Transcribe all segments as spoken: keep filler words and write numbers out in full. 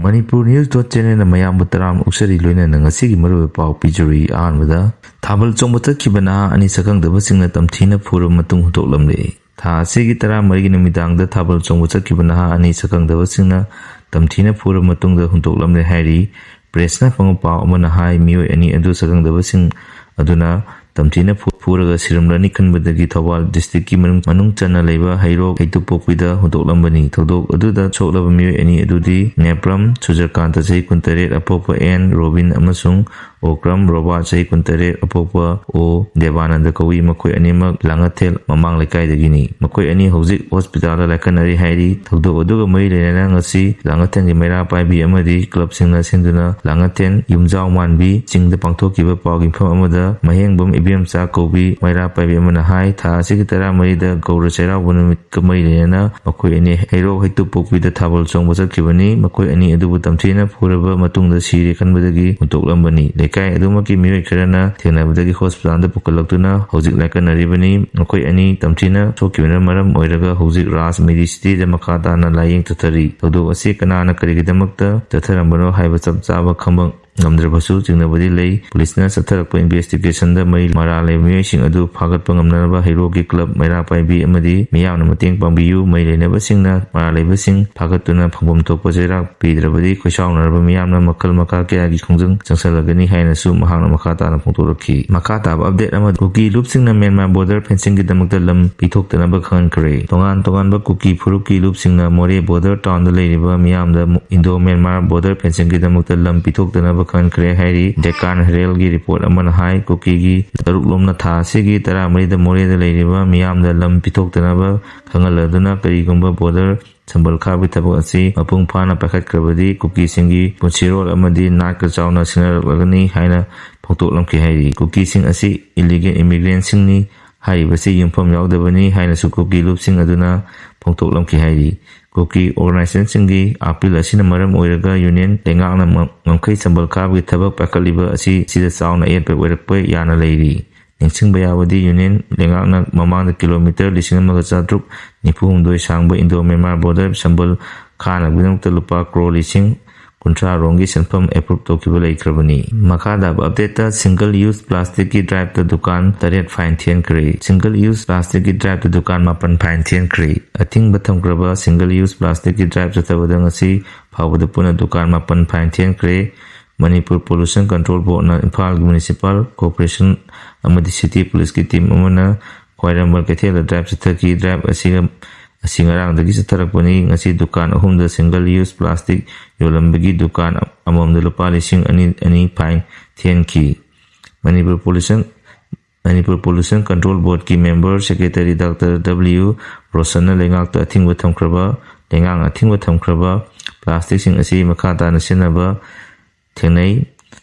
Manipur News dot channelꯅ ꯃꯌꯥꯝꯕꯨ ꯇꯔꯥꯝꯅ ꯑꯣꯛꯆꯔꯤ, ꯂꯣꯏꯅꯅ ꯉꯁꯤꯒꯤ ꯃꯔꯨꯑꯣꯏꯕ ꯄꯥꯎ ꯄꯤꯖꯔꯤ꯫ ꯑꯍꯥꯟꯕꯗ, ꯊꯥꯕꯜ ꯆꯣꯡꯕ ꯆꯠꯈꯤꯕ ꯅꯍꯥ ꯑꯅꯤ ꯁꯛꯈꯪꯗꯕꯁꯤꯡꯅ ꯇꯝꯊꯤꯅ ꯐꯨꯔꯕ ꯃꯇꯨꯡ ꯍꯨꯟꯗꯣꯛꯂꯝꯂꯦ꯫ ꯊꯥ ꯑꯁꯤꯒꯤ ꯇꯔꯥꯃꯔꯤꯒꯤ ꯅꯨꯃꯤꯗꯥꯡꯗ ꯊꯥꯕꯜ ꯆꯣꯡꯕ ꯆꯠꯈꯤꯕ ꯅꯍꯥ ꯑꯅꯤ ꯁꯛꯈꯪꯗꯕꯁꯤꯡꯅ ꯇꯝꯊꯤꯅ ꯐꯨꯔꯕ ꯃꯇꯨꯡꯗ ꯍꯨꯟꯗꯣꯛꯂꯝꯂꯦ ꯍꯥꯏꯔꯤ꯫ Pressꯅ ꯐꯪꯕ ꯄꯥꯎ ꯑꯃꯅ ꯍꯥꯏ, ꯃꯤꯑꯣꯏ ꯑꯅꯤ ꯑꯗꯨ ꯁꯛꯈꯪꯗꯕꯁꯤꯡ ꯑꯗꯨꯅ ꯇꯝꯊꯤꯅ ꯐꯨ-, ꯐꯨꯔꯒ ꯁꯤꯔꯝꯂꯅꯤ ꯈꯟꯕꯗꯒꯤ ꯊꯧꯕꯥꯜ districtꯀꯤ ꯃꯅꯨꯡ, ꯃꯅꯨꯡ ꯆꯟꯅ ꯂꯩꯕ ꯍꯩꯔꯣꯛ ꯍꯩꯇꯨꯞꯄꯣꯛꯄꯤꯗ ꯍꯨꯟꯗꯣꯛꯂꯝꯕꯅꯤ꯫ ꯊꯧꯗꯣꯛ ꯑꯗꯨꯗ ꯁꯣꯛꯂꯕ ꯃꯤꯑꯣꯏ ꯑꯅꯤ ꯑꯗꯨꯗꯤ ꯅꯦꯄ꯭ꯔꯝ ꯁꯨꯔꯖꯀꯥꯟꯇ, ꯆꯍꯤ ꯀꯨꯟꯇꯔꯦꯠ, ꯑꯄꯣꯛꯄ ꯑꯦꯟ ꯔꯣꯕꯤꯟ, ꯑꯃꯁꯨꯡ ꯑꯣꯀ꯭ꯔꯝ ꯔꯣꯕꯥꯔꯠ, ꯆꯍꯤ ꯀꯨꯟꯇꯔꯦꯠ, ꯑꯄꯣꯛꯄ ꯑꯣ ꯗꯦꯕꯥꯅꯟꯗ ꯀꯧꯏ꯫ ꯃꯈꯣꯏ ꯑꯅꯤꯃꯛ ꯂꯥꯡꯉꯊꯦꯜ ꯃꯃꯥꯡ ꯂꯩꯀꯥꯏꯗꯒꯤꯅꯤ꯫ ꯃꯈꯣꯏ ꯑꯅꯤ ꯍꯧꯖꯤꯛ ꯍꯣꯁꯄꯤꯇꯥꯜꯗ ꯂꯥꯏꯀꯠꯅꯔꯤ ꯍꯥꯏꯔꯤ꯫ ꯊꯧꯗꯣꯛ ꯑꯗꯨꯒ ꯃꯔꯤ ꯂꯩꯅꯅ ꯉꯁꯤ ꯂꯥꯡꯉꯊꯦꯜꯒꯤ ꯃꯩꯔꯥ ꯄꯥꯏꯕꯤ ꯑꯃꯗꯤ ꯀ꯭ꯂꯕꯁꯤꯡꯅ ꯁꯤꯟꯗꯨꯅ ꯂꯥꯡꯉꯊꯦꯜ ꯌꯨꯝꯖꯥꯎ ꯃꯥꯟꯕꯤ ꯆꯤꯡꯗ ꯄꯥꯡꯊꯣꯛꯈꯤꯕ ꯄꯥꯎꯒꯤ ꯃꯤꯐꯝ ꯑꯃꯗ ꯃꯍꯦꯡꯕꯝ ꯏꯕꯦꯝꯆꯥ ꯀꯧꯕꯤ ꯃꯩꯔꯥ ꯄꯥꯏꯕꯤ ꯑꯃꯅ ꯍꯥꯏ, ꯊꯥ ꯑꯁꯤꯒꯤ ꯇꯔꯥꯃꯔꯤꯗ ꯒꯧꯔ ꯆꯩꯔꯥꯎꯕ ꯅꯨꯃꯤꯠꯀ ꯃꯔꯤ ꯂꯩꯅꯅ ꯃꯈꯣꯏ ꯑꯅꯤ ꯍꯩꯔꯣꯛ ꯍꯩꯇꯨꯞꯄꯣꯛꯄꯤꯗ ꯊꯥꯕꯜ ꯆꯣꯡꯕ ꯆꯠꯈꯤꯕꯅꯤ꯫ ꯃꯈꯣꯏ ꯑꯅꯤ ꯑꯗꯨꯕꯨ ꯇꯝꯊꯤꯅ ꯐꯨꯔꯕ ꯃꯇꯨꯡꯗ ꯁꯤꯔꯦ ꯈꯟꯕꯗꯒꯤ ꯍꯨꯟꯗꯣꯛꯂꯝꯕꯅꯤ꯫ ꯂꯩꯀꯥꯏ ꯑꯗꯨꯃꯛꯀꯤ ꯃꯤꯑꯣꯏ ꯈꯔꯅ ꯊꯦꯡꯅꯕꯗꯒꯤ ꯍꯣꯁꯄꯤꯇꯥꯜꯗ ꯄꯨꯈꯠꯂꯛꯇꯨꯅ ꯍꯧꯖꯤꯛ ꯂꯥꯏꯀꯠꯅꯔꯤꯕꯅꯤ꯫ ꯃꯈꯣꯏ ꯑꯅꯤ ꯇꯝꯊꯤꯅ ꯁꯣꯛꯈꯤꯕꯅ ꯃꯔꯝ ꯑꯣꯏꯔꯒ ꯍꯧꯖꯤꯛ ꯔꯥꯖ ꯃꯦꯗꯤꯁꯤꯇꯤꯗ ꯃꯈꯥ ꯇꯥꯅ ꯂꯥꯌꯦꯡ ꯆꯠꯊꯔꯤ꯫ ꯊꯧꯗꯣꯛ ꯑꯁꯤ ꯀꯅꯥꯅ ꯀꯔꯤꯒꯤꯗꯃꯛꯇ ꯆꯠꯊꯔꯝꯕꯅꯣ ꯍꯥꯏꯕ ꯆꯞ ꯆꯥꯕ ꯈꯪꯕ ꯉꯝꯗ꯭ꯔꯕꯁꯨ ꯆꯤꯡꯅꯕꯗꯤ ꯂꯩ꯫ ꯄꯨꯂꯤꯁꯅ ꯆꯠꯊꯔꯛꯄ investigationꯗ ꯃꯩ ꯃꯔꯥꯜ ꯂꯩꯕ ꯃꯤꯑꯣꯏꯁꯤꯡ ꯑꯗꯨ ꯐꯥꯒꯠꯄ ꯉꯝꯅꯅꯕ ꯍꯩꯔꯣꯛꯀꯤ ꯀ꯭ꯂꯕ, ꯃꯩꯔꯥ ꯄꯥꯏꯕꯤ ꯑꯃꯗꯤ ꯃꯤꯌꯥꯝꯅ ꯃꯇꯦꯡ ꯄꯥꯡꯕꯤꯌꯨ꯫ ꯃꯩ ꯂꯩꯅꯕꯁꯤꯡꯅ ꯃꯔꯥꯜ ꯂꯩꯕꯁꯤꯡ ꯐꯥꯒꯠꯇꯨꯅ ꯐꯪꯐꯝ ꯊꯣꯛꯄ ꯆꯩꯔꯥꯛ ꯄꯤꯗ꯭ꯔꯕꯗꯤ ꯈꯣꯏꯁꯥꯎꯅꯔꯕ ꯃꯤꯌꯥꯝꯅ ꯃꯈꯜ ꯃꯈꯥ ꯀꯌꯥꯒꯤ ꯈꯣꯡꯖꯪ ꯆꯪꯁꯤꯜꯂꯒꯅꯤ ꯍꯥꯏꯅꯁꯨ ꯃꯍꯥꯛꯅ ꯃꯈꯥ ꯇꯥꯅ ꯐꯣꯡꯗꯣꯔꯛꯈꯤ꯫ ꯃꯈꯥ ꯇꯥꯕ update ꯑꯃꯗ, ꯀꯨꯀꯤ ꯂꯨꯞꯁꯤꯡꯅ ꯃ꯭ꯌꯥꯟꯃꯥꯔ border fencingꯒꯤꯗꯃꯛꯇ ꯂꯝ ꯄꯤꯊꯣꯛꯇꯅꯕ ꯈꯪꯍꯟꯈ꯭ꯔꯦ꯫ ꯇꯣꯉꯥꯟ ꯇꯣꯉꯥꯟꯕ ꯀꯨꯀꯤ ꯐꯨꯔꯨꯞꯀꯤ ꯂꯨꯞꯁꯤꯡꯅ ꯃꯣꯔꯦ border townꯗ ꯂꯩꯔꯤꯕ ꯃꯤꯌꯥꯝꯗ Indo-Myanmar border fencingꯒꯤꯗꯃꯛꯇ ꯂꯝ ꯄꯤꯊꯣꯛꯇꯅꯕ ꯈꯪꯍꯟꯈ꯭ꯔꯦ ꯍꯥꯏꯔꯤ꯫ Deccan Heraldꯒꯤ report ꯑꯃꯅ ꯍꯥꯏ, ꯀꯨꯀꯤꯒꯤ ꯇꯔꯨꯛ ꯂꯣꯝꯅ ꯊꯥ ꯑꯁꯤꯒꯤ ꯇꯔꯥꯃꯔꯤꯗ ꯃꯣꯔꯦꯗ ꯂꯩꯔꯤꯕ ꯃꯤꯌꯥꯝꯗ ꯂꯝ ꯄꯤꯊꯣꯛꯇꯅꯕ ꯈꯪꯍꯜꯂꯗꯨꯅ ꯀꯔꯤꯒꯨꯝꯕ border ꯁꯝꯕꯜ ꯈꯥꯕꯒꯤ ꯊꯕꯛ ꯑꯁꯤ ꯃꯄꯨꯡ ꯐꯥꯅ ꯄꯥꯏꯈꯠꯈ꯭ꯔꯕꯗꯤ ꯀꯨꯀꯤꯁꯤꯡꯒꯤ ꯄꯨꯟꯁꯤꯔꯣꯜ ꯑꯃꯗꯤ ꯅꯥꯠꯀ ꯆꯥꯎꯅ ꯁꯤꯡꯅꯔꯛꯂꯒꯅꯤ ꯍꯥꯏꯅ ꯐꯣꯡꯗꯣꯛꯂꯝꯈꯤ ꯍꯥꯏꯔꯤ꯫ ꯀꯨꯀꯤꯁꯤꯡ ꯑꯁꯤ illegal immigrantꯁꯤꯡꯅꯤ, ꯍꯥꯏꯔꯤꯕꯁꯤ ꯌꯨꯝꯐꯝ ꯌꯥꯎꯗꯕꯅꯤ ꯍꯥꯏꯅꯁꯨ ꯀꯨꯀꯤ ꯂꯨꯞꯁꯤꯡ ꯑꯗꯨꯅ ꯐꯣꯡꯗꯣꯛꯂꯝꯈꯤ ꯍꯥꯏꯔꯤ꯫ ꯀꯨꯀꯤ organisationꯁꯤꯡꯒꯤ appeal ꯑꯁꯤꯅ ꯃꯔꯝ ꯑꯣꯏꯔꯒ union ꯂꯩꯉꯥꯛꯅ ꯉꯝ-, ꯉꯝꯈꯩ ꯁꯝꯕꯜ ꯈꯥꯕꯒꯤ ꯊꯕꯛ ꯄꯥꯏꯈꯠꯂꯤꯕ ꯑꯁꯤ ꯁꯤꯗ ꯆꯥꯎꯅ ꯑꯌꯦꯠꯄ ꯑꯣꯏꯔꯛꯄ ꯌꯥꯅ ꯂꯩꯔꯤ꯫ ꯅꯤꯡꯁꯤꯡꯕ ꯌꯥꯕꯗꯤ, union ꯂꯩꯉꯥꯛꯅ ꯃꯃꯥꯡꯗ kilometre ꯂꯤꯁꯤꯡ ꯑꯃꯒ ꯆꯥꯇ꯭ꯔꯨꯛ ꯅꯤꯐꯨ ꯍꯨꯝꯗꯣꯏ ꯁꯥꯡꯕ Indo-Myanmar border ꯁꯝꯕꯜ ꯈꯥꯅꯕꯒꯤꯗꯃꯛꯇ ꯂꯨꯄꯥ ꯀ꯭ꯔꯣꯔ ꯂꯤꯁꯤꯡ ꯀꯨꯟꯊ꯭ꯔꯥ ꯔꯣꯝꯒꯤ ꯁꯦꯟꯐꯝ ꯑꯦꯄ꯭ꯔꯨꯞ ꯇꯧꯈꯤꯕ ꯂꯩꯈ꯭ꯔꯕꯅꯤ꯫ ꯃꯈꯥ ꯇꯥꯕ ꯑꯞꯗꯦꯠꯇ, ꯁꯤꯡꯒꯜ ꯌꯨꯁ ꯄ꯭ꯂꯥꯁꯇꯤꯛꯀꯤ ꯗ꯭ꯔꯥꯏꯞꯇ ꯗꯨꯀꯥꯟ ꯇꯔꯦꯠ ꯐꯥꯏꯟ ꯊꯤꯍꯟꯈ꯭ꯔꯦ꯫ ꯁꯤꯡꯒꯜ ꯌꯨꯁ ꯄ꯭ꯂꯥꯁꯇꯤꯛꯀꯤ ꯗ꯭ꯔꯥꯏꯞꯇ ꯗꯨꯀꯥꯟ ꯃꯥꯄꯟ ꯐꯥꯏꯟ ꯊꯤꯍꯟꯈ꯭ꯔꯦ꯫ ꯑꯊꯤꯡꯕ ꯊꯝꯈ꯭ꯔꯕ ꯁꯤꯡꯒꯜ ꯌꯨꯁ ꯄ꯭ꯂꯥꯁꯇꯤꯛꯀꯤ ꯗ꯭ꯔꯥꯏꯞ ꯆꯠꯊꯕꯗ ꯉꯁꯤ ꯐꯥꯎꯕꯗ ꯄꯨꯟꯅ ꯗꯨꯀꯥꯟ ꯃꯥꯄꯟ ꯐꯥꯏꯟ ꯊꯤꯍꯟꯈ꯭ꯔꯦ꯫ ꯃꯅꯤꯄꯨꯔ ꯄꯣꯂꯨꯁꯟ ꯀꯟꯇ꯭ꯔꯣꯜ ꯕꯣꯔꯗꯅ ꯏꯝꯐꯥꯜꯒꯤ ꯃ꯭ꯌꯨꯅꯤꯁꯤꯄꯥꯜ ꯀꯣꯔꯄꯣꯔꯦꯁꯟ ꯑꯃꯗꯤ ꯁꯤꯇꯤ ꯄꯨꯂꯤꯁꯀꯤ ꯇꯤꯝ ꯑꯃꯅ ꯈ꯭ꯋꯥꯏꯔꯝꯕꯟ ꯀꯩꯊꯦꯜꯗ ꯗ꯭ꯔꯥꯏꯞ ꯆꯠꯊꯈꯤ꯫ ꯗ꯭ꯔꯥꯏꯞ ꯑꯁꯤꯒ, ꯑꯁꯤ ꯉꯔꯥꯡꯗꯒꯤ ꯆꯠꯊꯔꯛꯄꯅꯤ꯫ ꯉꯁꯤ ꯗꯨꯀꯥꯟ ꯑꯍꯨꯝꯗ ꯁꯤꯡꯒꯜ ꯌꯨꯁ ꯄ꯭ꯂꯥꯁꯇꯤꯛ ꯌꯣꯜꯂꯝꯕꯒꯤ ꯗꯨꯀꯥꯟ ꯑꯃꯃꯝꯗ ꯂꯨꯄꯥ ꯂꯤꯁꯤꯡ ꯑꯅꯤ ꯑꯅꯤ ꯐꯥꯏꯟ ꯊꯤꯍꯟꯈꯤ꯫ Manipur pollution, Manipur pollution control ꯕꯣꯔꯗꯀꯤ ꯃꯦꯝꯕꯔ ꯁꯦꯀ꯭ꯔꯦꯇꯔꯤ ꯗꯥꯛꯇꯔ ꯗꯕ꯭ꯂꯤꯌꯨ ꯔꯣꯁꯟꯅ ꯂꯩꯉꯥꯛꯇ ꯑꯊꯤꯡꯕ ꯊꯝꯈ꯭ꯔꯕ, ꯂꯩꯉꯥꯛꯅ ꯑꯊꯤꯡꯕ ꯊꯝꯈ꯭ꯔꯕ ꯄ꯭ꯂꯥꯁꯇꯤꯛꯁꯤꯡ ꯑꯁꯤ ꯃꯈꯥ ꯇꯥꯅ ꯁꯤꯖꯤꯟꯅꯕ ꯊꯦꯡꯅꯩ꯫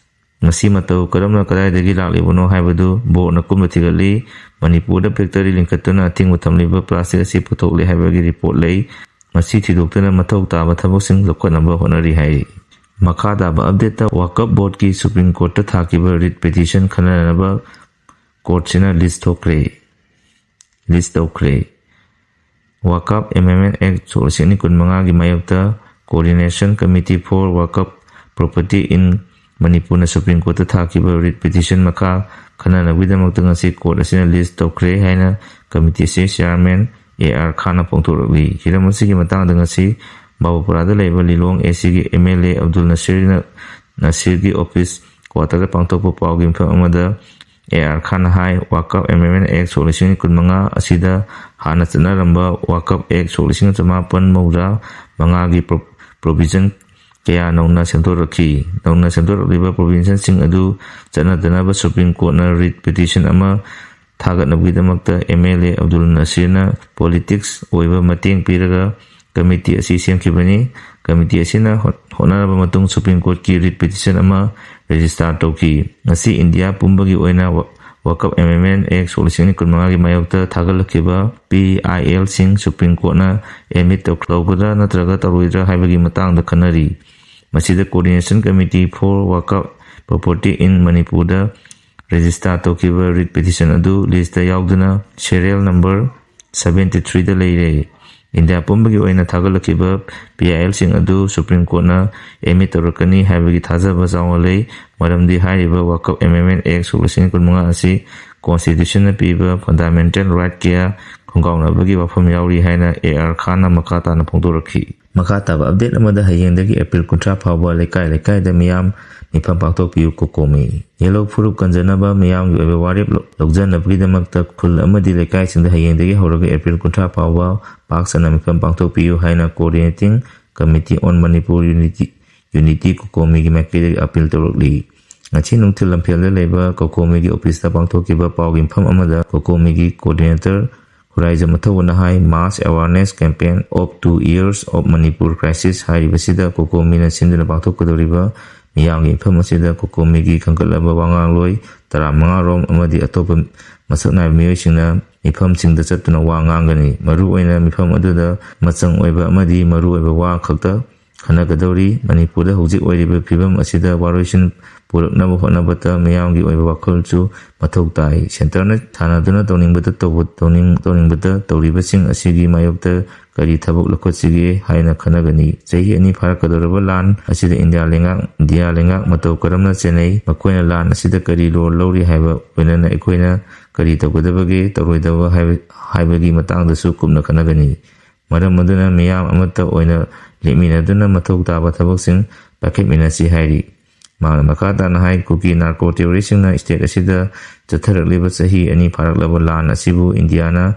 ꯃꯁꯤ ꯃꯇꯧ ꯀꯔꯝꯅ ꯀꯗꯥꯏꯗꯒꯤ ꯂꯥꯛꯂꯤꯕꯅꯣ ꯍꯥꯏꯕꯗꯨ ꯕꯣꯔꯗꯅ ꯀꯨꯞꯅ ꯊꯤꯒꯠꯂꯤ꯫ ꯃꯅꯤꯄꯨꯔꯗ ꯐꯦꯛꯇꯔꯤ ꯂꯤꯡꯈꯠꯇꯨꯅ ꯑꯊꯤꯡꯕ ꯊꯝꯂꯤꯕ ꯄ꯭ꯂꯥꯁꯇꯤꯛ ꯑꯁꯤ ꯄꯨꯊꯣꯛꯂꯦ ꯍꯥꯏꯕꯒꯤ ꯔꯤꯄꯣꯔꯠ ꯂꯩ꯫ ꯃꯁꯤ ꯊꯤꯗꯣꯛꯇꯨꯅ ꯃꯊꯧ ꯇꯥꯕ ꯊꯕꯛꯁꯤꯡ ꯂꯧꯈꯠꯅꯕ ꯍꯣꯠꯅꯔꯤ ꯍꯥꯏꯔꯤ꯫ ꯃꯈꯥ ꯇꯥꯕ ꯑꯞꯗꯦꯠꯇ, ꯋꯥꯀꯞ ꯕꯣꯔꯗꯀꯤ ꯁꯨꯄ꯭ꯔꯤꯝ ꯀꯣꯔꯠꯇ ꯊꯥꯈꯤꯕ ꯔꯤꯠ ꯄꯤꯇꯤꯁꯟ ꯈꯟꯅꯅꯕ ꯀꯣꯔꯠꯁꯤꯅ ꯂꯤꯁ ꯊꯣꯛꯈ꯭ꯔꯦ, ꯂꯤꯁ ꯇꯧꯈ꯭ꯔꯦ꯫ ꯋꯥꯀꯞ ꯑꯦꯃꯦꯟꯃꯦꯟ ꯑꯦꯛ ꯁꯣꯛ ꯂꯤꯁꯤꯡ ꯑꯅꯤ ꯀꯨꯟꯃꯉꯥꯒꯤ ꯃꯥꯌꯣꯛꯇ Coordination Committee for Wakaf Property in ꯃꯅꯤꯄꯨꯔꯅ ꯁꯨꯄ꯭ꯔꯤꯝ ꯀꯣꯔꯠꯇ ꯊꯥꯈꯤꯕ ꯔꯤꯠ ꯄꯤꯇꯤꯁꯟ ꯃꯈꯥ ꯈꯟꯅꯅꯕꯒꯤꯗꯃꯛꯇ ꯉꯁꯤ ꯀꯣꯔꯠ ꯑꯁꯤꯅ ꯂꯤꯁ ꯇꯧꯈ꯭ꯔꯦ ꯍꯥꯏꯅ ꯀꯃꯤꯇꯤ ꯑꯁꯤ ꯆꯤꯌꯥꯔꯃꯦꯟ ꯑꯦ ꯑꯥꯔ ꯈꯥꯟꯅ ꯐꯣꯡꯗꯣꯔꯛꯂꯤ꯫ ꯍꯤꯔꯝ ꯑꯁꯤꯒꯤ ꯃꯇꯥꯡꯗ ꯉꯁꯤ ꯕꯥꯕꯨꯄꯨꯔꯥꯗ ꯂꯩꯕ ꯂꯤꯂꯣꯡ ꯑꯦ ꯁꯤꯒꯤ ꯑꯦꯝ ꯑꯦꯜ ꯑꯦ ꯑꯕꯗꯨꯜ ꯅꯁꯤꯔꯅ, ꯅꯁꯤꯔꯒꯤ ꯑꯣꯐꯤꯁ ꯀ꯭ꯋꯥꯇꯔꯗ ꯄꯥꯡꯊꯣꯛꯄ ꯄꯥꯎꯒꯤ ꯃꯤꯐꯝ ꯑꯃꯗ ꯑꯦ ꯑꯥꯔ ꯈꯥꯟꯅ ꯍꯥꯏ, ꯋꯥꯀꯞ ꯑꯦꯃꯦꯟꯃꯦꯟ ꯑꯦꯛ ꯁꯣꯛ ꯂꯤꯁꯤꯡ ꯑꯅꯤ ꯀꯨꯟꯃꯉꯥ ꯑꯁꯤꯗ ꯍꯥꯟꯅ ꯆꯠꯅꯔꯝꯕ ꯋꯥꯀꯞ ꯑꯦꯛ ꯁꯣꯛ ꯂꯤꯁꯤꯡ ꯆꯃꯥꯄꯟ ꯃꯧꯗ꯭ꯔꯥ ꯃꯉꯥꯒꯤ ꯄ꯭ꯔꯣ-, ꯄ꯭ꯔꯣꯚꯤꯖꯟ ꯀꯌꯥ ꯅꯧꯅ ꯁꯦꯝꯗꯣꯔꯛꯈꯤ꯫ ꯅꯧꯅ ꯁꯦꯝꯗꯣꯔꯛꯂꯤꯕ ꯄ꯭ꯔꯣꯚꯤꯖꯟꯁꯤꯡ ꯑꯗꯨ ꯆꯠꯅꯗꯅꯕ ꯁꯨꯄ꯭ꯔꯤꯝ ꯀꯣꯔꯠꯅ ꯔꯤꯠ ꯄꯤꯇꯤꯁꯟ ꯑꯃ ꯊꯥꯒꯠꯅꯕꯒꯤꯗꯃꯛꯇ ꯑꯦꯝ ꯑꯦꯜ ꯑꯦ ꯑꯕꯗꯨꯜ ꯅꯁꯤꯔꯅ ꯄꯣꯂꯤꯇꯤꯛꯁ ꯑꯣꯏꯕ ꯃꯇꯦꯡ ꯄꯤꯔꯒ ꯀꯃꯤꯇꯤ ꯑꯁꯤ ꯁꯦꯝꯈꯤꯕꯅꯤ꯫ ꯀꯃꯤꯇꯤ ꯑꯁꯤꯅ ꯍꯣꯠ-, ꯍꯣꯠꯅꯔꯕ ꯃꯇꯨꯡ ꯁꯨꯄ꯭ꯔꯤꯝ ꯀꯣꯔꯠꯀꯤ ꯔꯤꯠ ꯄꯤꯇꯤꯁꯟ ꯑꯃ ꯔꯦꯖꯤꯁꯇꯥꯔ ꯇꯧꯈꯤ꯫ ꯉꯁꯤ ꯏꯟꯗꯤꯌꯥ ꯄꯨꯝꯕꯒꯤ ꯑꯣꯏꯅ ꯋ-, ꯋꯥꯀꯞ ꯑꯦꯃꯦꯟꯃꯦꯟ ꯑꯦꯛ ꯁꯣꯛ ꯂꯤꯁꯤꯡ ꯑꯅꯤ ꯀꯨꯟꯃꯉꯥꯒꯤ ꯃꯥꯌꯣꯛꯇ ꯊꯥꯒꯠꯂꯛꯈꯤꯕ ꯄꯤ ꯑꯥꯏ ꯑꯦꯜꯁꯤꯡ ꯁꯨꯄ꯭ꯔꯤꯝ ꯀꯣꯔꯠꯅ ꯑꯦꯗꯃꯤꯠ ꯇꯧ-, ꯇꯧꯒꯗ꯭ꯔꯥ ꯅꯠꯇ꯭ꯔꯒ ꯇꯧꯔꯣꯏꯗ꯭ꯔꯥ ꯍꯥꯏꯕꯒꯤ ꯃꯇꯥꯡꯗ ꯈꯟꯅꯔꯤ꯫ ꯃꯁꯤꯗ Coordination Committee for Wakaf Property in ꯃꯅꯤꯄꯨꯔꯗ ꯔꯦꯖꯤꯁꯇꯥꯔ ꯇꯧꯈꯤꯕ ꯔꯤꯠ ꯄꯤꯇꯤꯁꯟ ꯑꯗꯨ ꯂꯤꯁꯇ ꯌꯥꯎꯗꯨꯅ ꯁꯦꯔꯤꯌꯦꯜ ꯅꯝꯕꯔ ꯁꯚꯦꯟꯇꯤ ꯊ꯭ꯔꯤꯗ ꯂꯩꯔꯦ꯫ ꯏꯟꯗꯤꯌꯥ ꯄꯨꯝꯕꯒꯤ ꯑꯣꯏꯅ ꯊꯥꯒꯠꯂꯛꯈꯤꯕ ꯄꯤ ꯑꯥꯏ ꯑꯦꯜꯁꯤꯡ ꯑꯗꯨ ꯁꯨꯄ꯭ꯔꯤꯝ ꯀꯣꯔꯠꯅ ꯑꯦꯗꯃꯤꯠ ꯇꯧꯔꯛꯀꯅꯤ ꯍꯥꯏꯕꯒꯤ ꯊꯥꯖꯕ ꯆꯥꯎꯅ ꯂꯩ꯫ ꯃꯔꯝꯗꯤ ꯍꯥꯏꯔꯤꯕ ꯋꯥꯀꯞ ꯑꯦꯃꯦꯟꯃꯦꯟ ꯑꯦꯛ ꯁꯣꯛ ꯂꯤꯁꯤꯡ ꯀꯨꯟꯃꯉꯥ ꯑꯁꯤ ꯀꯣꯟꯁꯇꯤꯇ꯭ꯌꯨꯁꯟꯅ ꯄꯤꯕ ꯐꯟꯗꯥꯃꯦꯟꯇꯦꯜ ꯔꯥꯏꯠ ꯀꯌꯥ ꯈꯣꯡꯒꯥꯎꯅꯕꯒꯤ ꯋꯥꯐꯝ ꯌꯥꯎꯔꯤ ꯍꯥꯏꯅ ꯑꯦ ꯑꯥꯔ ꯈꯥꯟꯅ ꯃꯈꯥ ꯇꯥꯅ ꯐꯣꯡꯗꯣꯔꯛꯈꯤ꯫ ꯃꯈꯥ ꯇꯥꯕ ꯑꯞꯗꯦꯠ ꯑꯃꯗ, ꯍꯌꯦꯡꯗꯒꯤ ꯑꯦꯄ꯭ꯔꯤꯜ ꯀꯨꯟꯊ꯭ꯔꯥ ꯐꯥꯎꯕ ꯂꯩꯀꯥꯏ ꯂꯩꯀꯥꯏꯗ ꯃꯤꯌꯥꯝ ꯃꯤꯐꯝ ꯄꯥꯡꯊꯣꯛꯄꯤꯌꯨ ꯀꯣꯀꯣꯃꯤ꯫ ꯌꯦꯜꯍꯧ ꯐꯨꯔꯨꯞ ꯀꯟꯖꯅꯕ ꯃꯤꯌꯥꯝꯒꯤ ꯑꯣꯏꯕ ꯋꯥꯔꯦꯞ ꯂꯧ-, ꯂꯧꯖꯅꯕꯒꯤꯗꯃꯛꯇ ꯈꯨꯜ ꯑꯃꯗꯤ ꯂꯩꯀꯥꯏꯁꯤꯡꯗ ꯍꯌꯦꯡꯗꯒꯤ ꯍꯧꯔꯒ ꯑꯦꯄ꯭ꯔꯤꯜ ꯀꯨꯟꯊ꯭ꯔꯥ ꯐꯥꯎꯕ ꯄꯥꯛ ꯁꯟꯅ ꯃꯤꯐꯝ ꯄꯥꯡꯊꯣꯛꯄꯤꯌꯨ ꯍꯥꯏꯅ Coordinating Committee on Manipur Unity, Unity ꯀꯣꯀꯣꯃꯤꯒꯤ ꯃꯥꯏꯀꯩꯗꯒꯤ ꯑꯄꯤꯜ ꯇꯧꯔꯛꯂꯤ꯫ ꯉꯁꯤ ꯅꯨꯡꯊꯤꯜ ꯂꯝꯐꯦꯜꯗ ꯂꯩꯕ ꯀꯣꯀꯣꯃꯤꯒꯤ ꯑꯣꯐꯤꯁꯇ ꯄꯥꯡꯊꯣꯛꯈꯤꯕ ꯄꯥꯎꯒꯤ ꯃꯤꯐꯝ ꯑꯃꯗ ꯀꯣꯀꯣꯃꯤꯒꯤ coordinator Khuraijam ꯑꯊꯧꯕꯅ high, Mass Awareness Campaign of Two Years of Manipur Crisis ꯍꯥꯏꯔꯤꯕꯁꯤꯗ ꯀꯣꯀꯣꯃꯤꯅ ꯁꯤꯟꯗꯨꯅ ꯄꯥꯡꯊꯣꯛꯀꯗꯧꯔꯤꯕ ꯃꯤꯌꯥꯝꯒꯤ ꯃꯤꯐꯝ ꯑꯁꯤꯗ ꯀꯣꯀꯣꯃꯤꯒꯤ ꯈꯟꯒꯠꯂꯕ ꯋꯥꯉꯥꯡꯂꯣꯏ ꯇꯔꯥꯃꯉꯥ ꯔꯣꯝ ꯑꯃꯗꯤ ꯑꯇꯣꯞꯄ ꯃꯁꯛ ꯅꯥꯏꯕ ꯃꯤꯑꯣꯏꯁꯤꯡꯅ ꯃꯤꯐꯝꯁꯤꯡꯗ ꯆꯠꯇꯨꯅ ꯋꯥ ꯉꯥꯡꯒꯅꯤ꯫ ꯃꯔꯨꯑꯣꯏꯅ ꯃꯤꯐꯝ ꯑꯗꯨꯗ ꯃꯆꯪ ꯑꯣꯏꯕ ꯑꯃꯗꯤ ꯃꯔꯨꯑꯣꯏꯕ ꯋꯥ ꯈꯛꯇ ꯈꯟꯅꯒꯗꯧꯔꯤ꯫ ꯃꯅꯤꯄꯨꯔꯗ ꯍꯧꯖꯤꯛ ꯑꯣꯏꯔꯤꯕ ꯐꯤꯕꯝ ꯑꯁꯤꯗ ꯋꯥꯔꯣꯏꯁꯤꯟ ꯄꯨꯔꯛꯅꯕ ꯍꯣꯠꯅꯕꯗ ꯃꯤꯌꯥꯝꯒꯤ ꯑꯣꯏꯕ ꯋꯥꯈꯜꯁꯨ ꯃꯊꯧ ꯇꯥꯏ꯫ ꯁꯦꯟꯇꯔꯅ ꯁꯥꯟꯅꯗꯨꯅ ꯇꯧꯅꯤꯡꯕꯗ ꯇꯧꯕ-, ꯇꯧꯅꯤꯡ-, ꯇꯧꯅꯤꯡꯕꯗ ꯇꯧꯔꯤꯕꯁꯤꯡ ꯑꯁꯤꯒꯤ ꯃꯥꯌꯣꯛꯇ ꯀꯔꯤ ꯊꯕꯛ ꯂꯧꯈꯠꯁꯤꯒꯦ ꯍꯥꯏꯅ ꯈꯟꯅꯒꯅꯤ꯫ ꯆꯍꯤ ꯑꯅꯤ ꯐꯥꯔꯛꯀꯗꯧꯔꯕ ꯂꯥꯟ ꯑꯁꯤꯗ ꯏꯟꯗꯤꯌꯥ ꯂꯩꯉꯥꯛ, ꯏꯟꯗꯤꯌꯥ ꯂꯩꯉꯥꯛ ꯃꯇꯧ ꯀꯔꯝꯅ ꯆꯦꯟꯅꯩ, ꯃꯈꯣꯏꯅ ꯂꯥꯟ ꯑꯁꯤꯗ ꯀꯔꯤ ꯔꯣꯜ ꯂꯧꯔꯤ ꯍꯥꯏꯕ, ꯂꯣꯏꯅꯅ ꯑꯩꯈꯣꯏꯅ ꯀꯔꯤ ꯇꯧꯒꯗꯕꯒꯦ, ꯇꯧꯔꯣꯏꯗꯕ ꯍꯥꯏꯕ, ꯍꯥꯏꯕꯒꯤ ꯃꯇꯥꯡꯗꯁꯨ ꯀꯨꯞꯅ ꯈꯟꯅꯒꯅꯤ꯫ ꯃꯔꯝ ꯑꯗꯨꯅ ꯃꯤꯌꯥꯝ ꯑꯃꯠꯇ ꯑꯣꯏꯅ ꯂꯦꯞꯃꯤꯟꯅꯗꯨꯅ ꯃꯊꯧ ꯇꯥꯕ ꯊꯕꯛꯁꯤꯡ ꯄꯥꯏꯈꯠꯃꯤꯟꯅꯁꯤ ꯍꯥꯏꯔꯤ꯫ ꯃꯍꯥꯛꯅ ꯃꯈꯥ ꯇꯥꯅ ꯍꯥꯏ, ꯀꯨꯀꯤ ꯅꯥꯔꯀꯣ ꯇꯦꯔꯣꯔꯤꯁꯁꯤꯡꯅ ꯁ꯭ꯇꯦꯠ ꯑꯁꯤꯗ ꯆꯠꯊꯔꯛꯂꯤꯕ ꯆꯍꯤ ꯑꯅꯤ ꯐꯥꯔꯛꯂꯕ ꯂꯥꯟ ꯑꯁꯤꯕꯨ ꯏꯟꯗꯤꯌꯥꯅ,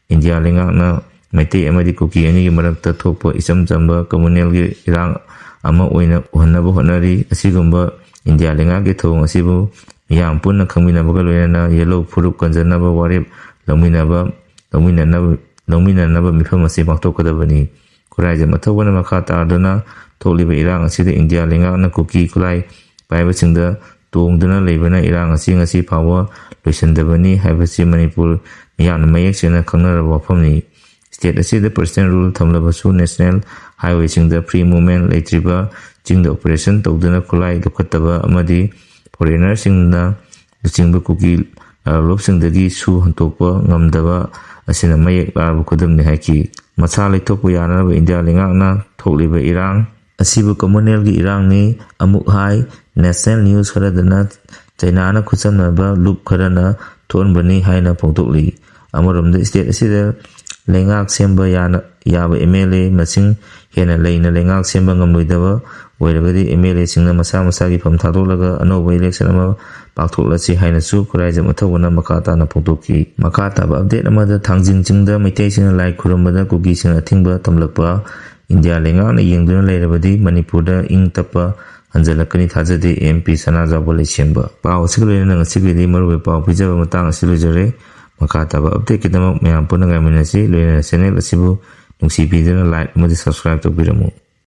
ꯏꯟꯗꯤꯌꯥ ꯂꯩꯉꯥꯛꯅ ꯃꯩꯇꯩ ꯑꯃꯗꯤ ꯀꯨꯀꯤ ꯑꯅꯤꯒꯤ ꯃꯔꯛꯇ ꯊꯣꯛꯄ ꯏꯆꯝ ꯆꯝꯕ ꯀꯝꯃꯨꯅꯦꯜꯒꯤ ꯏꯔꯥꯡ ꯑꯃ ꯑꯣꯏꯅ ꯎꯍꯟꯅꯕ ꯍꯣꯠꯅꯔꯤ꯫ ꯑꯁꯤꯒꯨꯝꯕ ꯏꯟꯗꯤꯌꯥ ꯂꯩꯉꯥꯛꯀꯤ ꯊꯧꯑꯣꯡ ꯑꯁꯤꯕꯨ ꯃꯤꯌꯥꯝ ꯄꯨꯟꯅ ꯈꯪꯃꯤꯟꯅꯕꯒ ꯂꯣꯏꯅꯅ ꯌꯦꯜꯍꯧ ꯐꯨꯔꯨꯞ ꯀꯟꯖꯅꯕ ꯋꯥꯔꯦꯞ ꯂꯧꯃꯤꯟꯅꯕ, ꯂꯧꯃꯤꯟꯅꯅꯕ, ꯂꯧꯃꯤꯟꯅꯅꯕ ꯃꯤꯐꯝ ꯑꯁꯤ ꯄꯥꯡꯊꯣꯛꯀꯗꯕꯅꯤ꯫ ꯈꯨꯔꯥꯏꯖꯝ ꯑꯊꯧꯕꯅ ꯃꯈꯥ ꯇꯥꯗꯨꯅ ꯊꯣꯛꯂꯤꯕ ꯏꯔꯥꯡ ꯑꯁꯤꯗ ꯏꯟꯗꯤꯌꯥ ꯂꯩꯉꯥꯛꯅ ꯀꯨꯀꯤ ꯈꯨꯠꯂꯥꯏ ꯄꯥꯏꯕꯁꯤꯡꯗ ꯇꯣꯡꯗꯨꯅ ꯂꯩꯕꯅ ꯏꯔꯥꯡ ꯑꯁꯤ ꯉꯁꯤ ꯐꯥꯎꯕ ꯂꯣꯏꯁꯤꯟꯗꯕꯅꯤ ꯍꯥꯏꯕꯁꯤ ꯃꯅꯤꯄꯨꯔ ꯃꯤꯌꯥꯝꯅ ꯃꯌꯦꯛ ꯁꯦꯡꯅ ꯈꯪꯅꯔꯕ ꯋꯥꯐꯝꯅꯤ꯫ ꯁ꯭ꯇꯦꯠ ꯑꯁꯤꯗ ꯄꯔꯁꯅꯦꯜ ꯔꯨꯜ ꯊꯝꯂꯕꯁꯨ ꯅꯦꯁꯅꯦꯜ ꯍꯥꯏꯋꯦꯁꯤꯡꯗ ꯐ꯭ꯔꯤ ꯃꯨꯚꯃꯦꯟ ꯂꯩꯇ꯭ꯔꯤꯕ, ꯆꯤꯡꯗ ꯑꯣꯄꯔꯦꯁꯟ ꯇꯧꯗꯨꯅ ꯈꯨꯠꯂꯥꯏ ꯂꯧꯈꯠꯇꯕ ꯑꯃꯗꯤ ꯐꯣꯔꯦꯅꯔꯁꯤꯡꯅ ꯂꯨꯆꯤꯡꯕ ꯀꯨꯀꯤ ꯂꯥꯜꯂꯣꯞꯁꯤꯡꯗꯒꯤ ꯁꯨ ꯍꯟꯗꯣꯛꯄ ꯉꯝꯗꯕ ꯃꯁꯤꯅ ꯃꯌꯦꯛ ꯂꯥꯔꯕ ꯈꯨꯗꯝꯅꯤ ꯍꯥꯏꯈꯤ꯫ ꯃꯁꯥ ꯂꯩꯊꯣꯛꯄ ꯌꯥꯅꯅꯕ ꯏꯟꯗꯤꯌꯥ ꯂꯩꯉꯥꯛꯅ ꯊꯣꯛꯂꯤꯕ ꯏꯔꯥꯡ ꯑꯁꯤꯕꯨ ꯀꯃꯟꯋꯦꯜꯒꯤ ꯏꯔꯥꯡꯅꯤ ꯑꯃꯨꯛ ꯍꯥꯏ꯫ ꯅꯦꯁꯅꯦꯜ ꯅ꯭ꯌꯨꯁ ꯈꯔꯗꯅ ꯆꯩꯅꯥꯅ ꯈꯨꯠꯁꯝꯅꯕ ꯂꯨꯞ ꯈꯔꯅ ꯊꯣꯛꯍꯟꯕꯅꯤ ꯍꯥꯏꯅ ꯐꯣꯡꯗꯣꯛꯂꯤ꯫ ꯑꯃꯔꯣꯝꯗ ꯁ꯭ꯇꯦꯠ ꯑꯁꯤꯗ ꯂꯩꯉꯥꯛ ꯁꯦꯝꯕ ꯌꯥꯅ, ꯌꯥꯕ ꯑꯦꯝ ꯑꯦꯜ ꯑꯦ ꯃꯁꯤꯡ ꯍꯦꯟꯅ ꯂꯩꯅ ꯂꯩꯉꯥꯛ ꯁꯦꯝꯕ ꯉꯝꯂꯣꯏꯗꯕ ꯑꯣꯏꯔꯒꯗꯤ ꯑꯦꯝ ꯑꯦꯜ ꯑꯦꯁꯤꯡꯅ ꯃꯁꯥ ꯃꯁꯥꯒꯤ ꯐꯝ ꯊꯥꯗꯣꯛꯂꯒ ꯑꯅꯧꯕ ꯏꯂꯦꯛꯁꯟ ꯑꯃ ꯄꯥꯡꯊꯣꯛꯂꯁꯤ ꯍꯥꯏꯅꯁꯨ ꯈꯨꯔꯥꯏꯖꯝ ꯑꯊꯧꯕꯅ ꯃꯈꯥ ꯇꯥꯅ ꯐꯣꯡꯗꯣꯛꯈꯤ꯫ ꯃꯈꯥ ꯇꯥꯕ ꯑꯞꯗꯦꯠ ꯑꯃꯗ ꯊꯥꯡꯖꯤꯡ ꯆꯤꯡꯗ ꯃꯩꯇꯩꯁꯤꯡꯅ ꯂꯥꯏ ꯈꯨꯔꯨꯝꯕꯗ ꯀꯨꯀꯤꯁꯤꯡꯅ ꯑꯊꯤꯡꯕ ꯊꯝꯂꯛꯄ ꯏꯟꯗꯤꯌꯥ ꯂꯩꯉꯥꯛꯅ ꯌꯦꯡꯗꯨꯅ ꯂꯩꯔꯕꯗꯤ ꯃꯅꯤꯄꯨꯔꯗ ꯏꯪ ꯇꯞꯄ ꯍꯟꯖꯤꯜꯂꯛꯀꯅꯤ ꯊꯥꯖꯗꯦ, ꯑꯦꯝ ꯄꯤ ꯁꯅꯥꯖꯥꯎꯕ ꯂꯩꯁꯦꯝꯕ꯫ ꯄꯥꯎ ꯑꯁꯤꯒ ꯂꯣꯏꯅꯅ ꯉꯁꯤꯒꯤꯗꯤ ꯃꯔꯨꯑꯣꯏꯕ ꯄꯥꯎ ꯄꯤꯖꯕ ꯃꯇꯥꯡ ꯑꯁꯤ ꯂꯣꯏꯖꯔꯦ꯫ ꯃꯈꯥ ꯇꯥꯕ ꯑꯞꯗꯦꯠꯀꯤꯗꯃꯛ ꯃꯌꯥꯝ ꯄꯨꯟꯅ ꯉꯥꯏꯃꯤꯟꯅꯁꯤ꯫ ꯂꯣꯏꯅꯅ ꯆꯦꯅꯦꯜ ꯑꯁꯤꯕꯨ ꯅꯨꯡꯁꯤꯕꯤꯗꯨꯅ ꯂꯥꯏꯛ ꯑꯃꯗꯤ ꯁꯕꯁꯀ꯭ꯔꯥꯏꯕ ꯇꯧꯕꯤꯔꯝꯃꯨ꯫